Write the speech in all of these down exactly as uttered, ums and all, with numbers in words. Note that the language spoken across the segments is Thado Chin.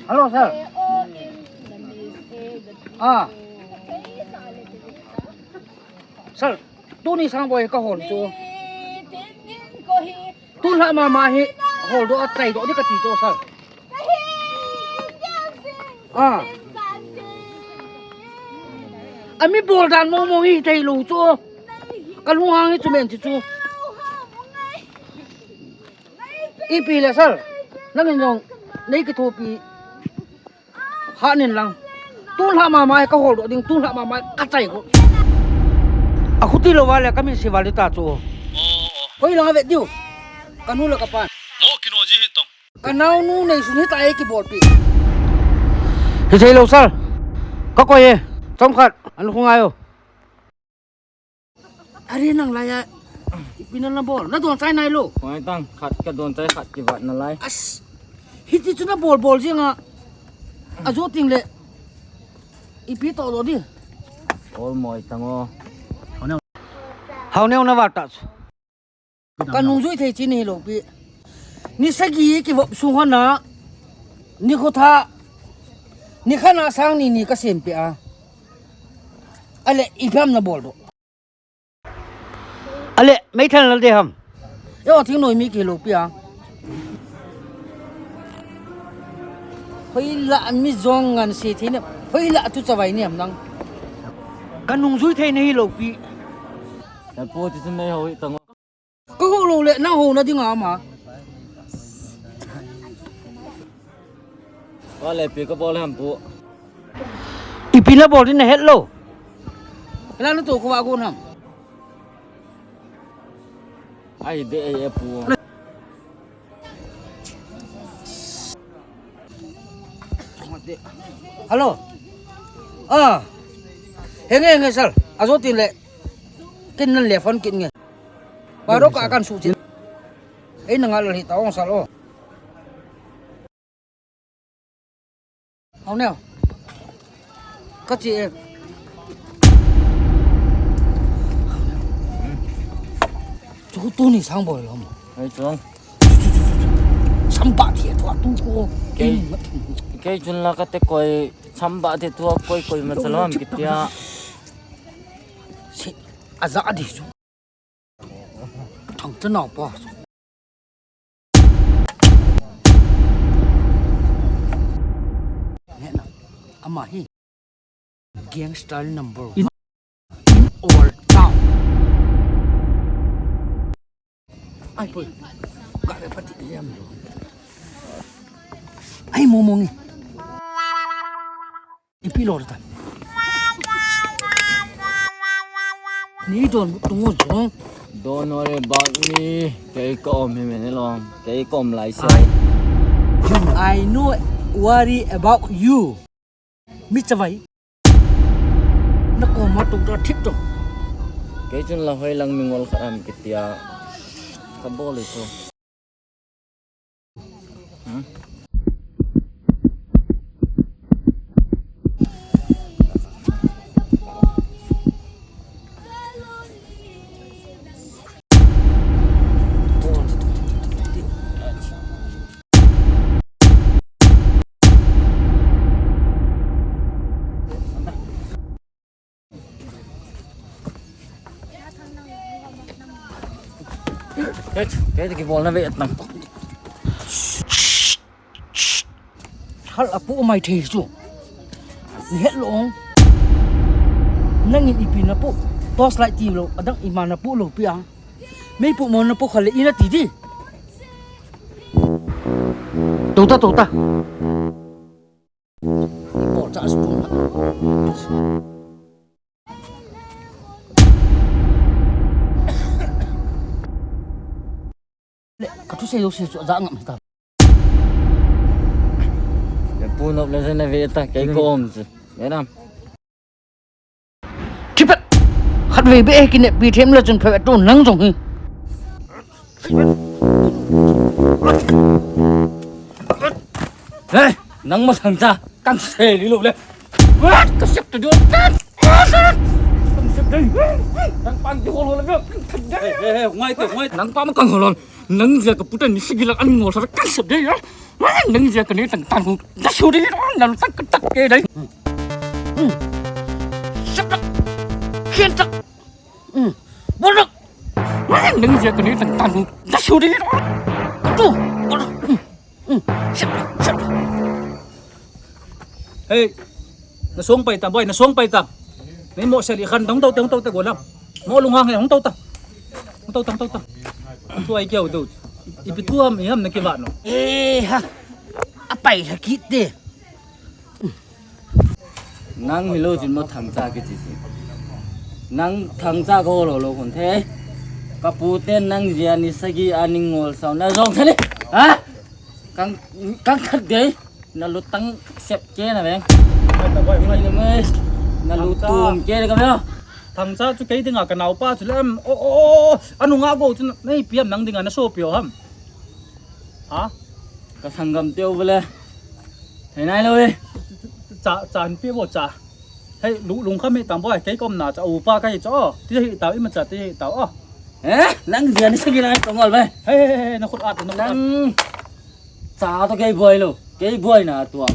Hello, sir. Ah. Sir, tuni sang boi ka hol chu. Tun lha mama hi holdoh a chaidoh ding kati chu, sir. Ah. Ami bol dan mong mong hi thei lou chu. Ka lunghang hi chu men chu chu. Ipi le, sir. Nangin jong nei kithopi. Hanin lang. Tun lha mama ka holdoh ding, tun lha mama ka chai go. A khuti lou vale ka min se vale ta chu. Hoi lang a vet diu. Ka nu le ka pan. Mo kino ji hi tong. Ka naonu neisun hita e kibolpi. Hi thei lou sir. Ka koi e. Chomkhat. An khu ngai o. Are nang laiya, ipi na nabol? Nadon chai nailou. Hoi tang, khat kadon chai khat kivat nalai. As, hiti chu nabol bol jeng a. Ajo ting le. Ipi toh lo di. Ol moi tang o. Hao neo na vat ta chu. Ka nungjui thei chi nahi lou pi. Ni sagi kivop sung hon a. Ni kho tha. Ni khat na sang ni ni ka sem pi a. Ale ipi ham nabol doh. Ale, meithal na de ham. Yo, thing noi mi kihi lou pi a. Hoilah mi jong ngan se thei ne. Hoilah tu chavai ne ham nang. Ka nungjui thei nahi lou pi. Ka po ti chu nei ho hi tang o. Ka ho lou le, nang ho na ding a ma. Wa le pi ka bol ham pu. Ipi na bol din na het lou. Kala na to ko wa go nam. Ai de ai pu. Hello. Ah. Henge henge sir. Ajo tin le. Kin nan le phone kin nge. Paro ka kan su chin. Ei na ngal hi ta ong sal o. Hao neo. Ka chi e. Chu tu ni sang boi lom. Ei chung. Chu, chu, chu, chu, chu. Samba thi thua tu ko. Kei, kei chun la ka te koi samba thi thua koi koi ma chalom kitia. Si, aja di chu. Thang te nau pa. Nge na, ama hi gangster number one in all town. Ai poi, ka le pati liam lo. Ai mo mo nge. Ipi lo ta. Ni don tung o jong. Don't worry about me. Kei ka om hi men long. Kei ka om lai se. I, I know worry about you. Mi chavai. Na ko ma tung ta thip to. Kei chun la hoi lang mi ngol khat am kitia. Ka bol le so. Kei, kei kibolna ve tang. Hal apu mai thei chu. Ni het lo ong. Nangin ipi na pu. Torch light ti lo, adang ima na pu lo pi a. Mei pu mo na pu khale ina ti di. Tota, tota. Bol cha spoon. Le, ka thusei jouse chu aja ngam hita. Le pu nop le jana ve ta, kei ko om chu. Ve nam. Thipet. Khatvei beh kineppi them le chun phabep tu nang jong hi. Hey, nang masang cha, kan sei lou le. What? Ka sep tu do. Kan Nang pa kihol hol le. Hey, hey, hey, ngai te, ngai. Nang pa ma kang hol hol. Nang jeh a ka pu ten ni sagi lang an ngol sa kan sep de ya. Nang jeh a ka ne tang tang hu. Da shu de na lu tak tak ke dai. Sep tak. Khen tak. Bol tak. Nang jeh a ka ne tang tang hu. Da shu de na. Tu. Bol tak. Hey, na song pai ta, boy, na song pai ta. Nei mo sel i khan, hung tou te, hung tou te, go lam. Mo lung hang he, hung tou ta. Hung tou ta, hung tou ta. Thu ai kiau tou. Ipi thu ham, i ham na kiva no. Eh, ha. A pai la kit te. Nang mi lo jin mo thang cha ki chi chi. Nang thang cha ko lo lo khun the. Ka pu ten nang jia ni sagi a ning ngol sao na jong thani. Ha? Kang, kang khat dei. Na lu tang sep ke na veng. Mai ta boy, mai. Mai na mai. Na lu tum ke na ka veng. Thang cha chu kei dinga ka nau pa chu lem. O, o, o, o. Anu nga go chu na, nei piam nang dinga na so pio ham. Ha? Ka sanggam teu vele. Thei nai lo e. Cha, cha an pi bo cha. Hei, lu, lung kham hi tam boy, kei kom na cha, u pa kai cha. Ti hi ta, i ma cha, ti hi ta, o. Eh, nang jia ni sagi nang tong ol ve. Hei, hei, hei, na khut at, na khut at. Nang cha to kei boy lo. Kei boy na tuam.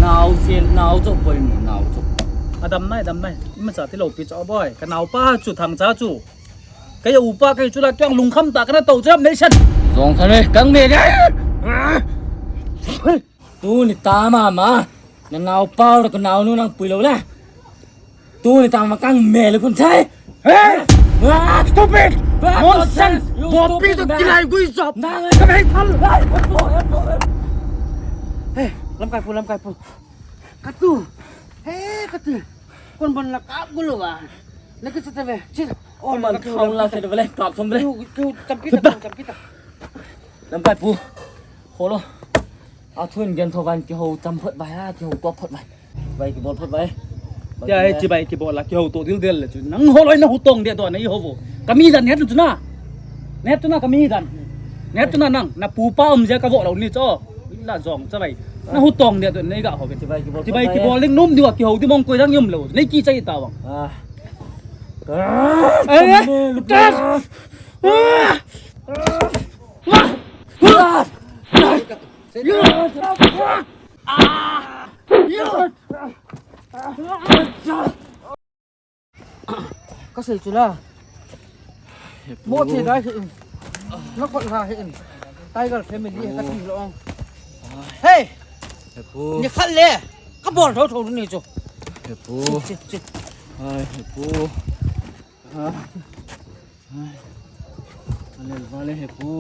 Nau sien, nau chok boy mu, nau chok. A dam nai, dam nai. I ma cha ti lo pi cha boy. Ka nau pa chu thang cha chu. Kei u pa kei chu la kyang lungkham ta ka na to cham nei sen. Jong sa ne kang me ne. Tu ni ta ma ma. Na nau pa ka nau nu nang pui lo la. Tu ni ta ma kang me le kun chai. Hey! Ah, stupid! Ah, nonsense! You stupid man. Bo pi to kilai gui jop. Nang ka me thal. Hey, lam kai pu, lam kai pu. Ka tu. Hey, ka tu. Kon bon la ka gu lo wa. Na ki sa ta ve. Chi. O man khong la se ve le, kap som ve le. Kiu, kiu, champi ta, champi ta. Lam kai pu. Holo. A thun gen tho van kihou cham phot vai, a kihou to phot vai. Vai kibol phot vai. Tia he chi vai kibol la kihou to dil del le chu. Nang holoi na hu tong dia to na i ho vo. Kami dan het chu na. Net chu na kami dan. Net chu na nang. Na pu pa um je ka vo lo ni cho. La jong cha vai. Na hu tong dia to nei ga ho ve. Chi vai kibol phot vai. Chi vai kibol ling num diu a kihou di mong koi dang yum lo. Nei ki chai ta wang. Ah. Eh, eh, eh. Ka sei chu la. Mo the dai hi. Na kot la hi. Tiger family ka ti lo. Hey! He pu. Ni khat le. Ka bol tho tho ni chu. He pu. Chi, chi, chi. Hai, he pu. Ha. Hai. Vale, vale, he pu.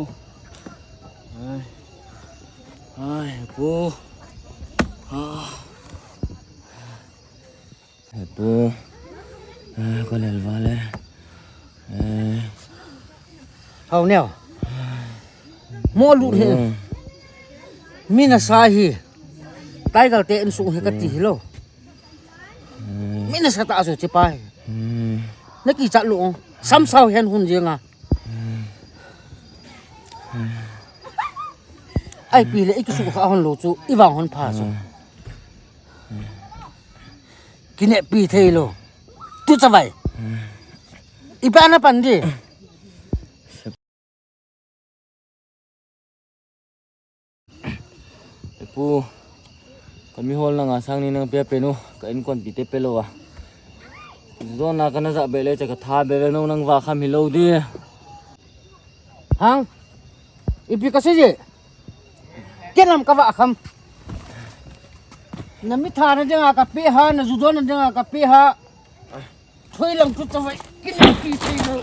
Hai. Hai, he pu. Ha. He pu. Ah, ko lel vale. Eh. Hau neo. Mo lut he. Hmm. Mi na sa hi. Tiger te in su he ka ti hi lo. Hmm. Mi na sa ta su chi pai. Hmm. Na ki cha lo. Sam sao hen hun je nga. Hmm. Ai pi le i ki su kha hon lo chu i vang hon pha chu. Hmm. Kinepi thei lo. Tu cha vai. Ipi ana pan di. He pu, ka mi hol nanga sang ni nang pe pe nu, ka in kon pi te pe lo a. Zon na ka na za be le cha ka tha be le no nang va kham hi lo di. Hang. Ipi ka sei je. Ken lam ka va kham. Na mi tha na dinga ka pe ha, na ju don na dinga ka pe ha. Thoi lang chu cha vai. Kinepi thei lo.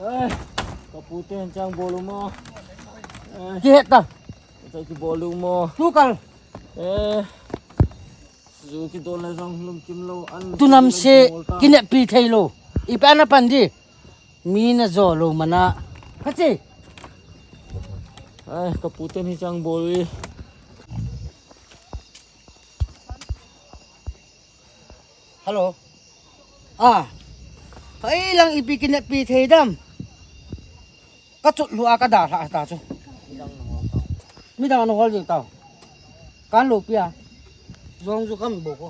Ai, ka pu ten chang bol u mo. Ai. Ki het ta. Cha ki bol u mo. Tu kal. Eh. Ju ki don le jong lum kim lo an. Tu nam se kinepi thei lo. Ipi ana pan di. Mi na jo lo mana. Ka chi. Ai, ka pu ten hi chang bol u. Hello. Ah. Hei lang ipi kinepi thei dam. Ka chut lou a ka dalha ta chu. Midang na hol jing tau. Kan lou pia. Jong ju kam bo ko.